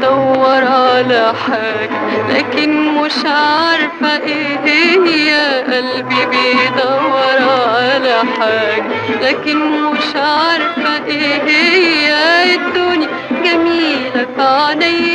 بيدور على حاجة لكن مش عارفة ايه هي، قلبي بيدور على حاجة لكن مش عارفة ايه هي. الدنيا جميلة في عينيا.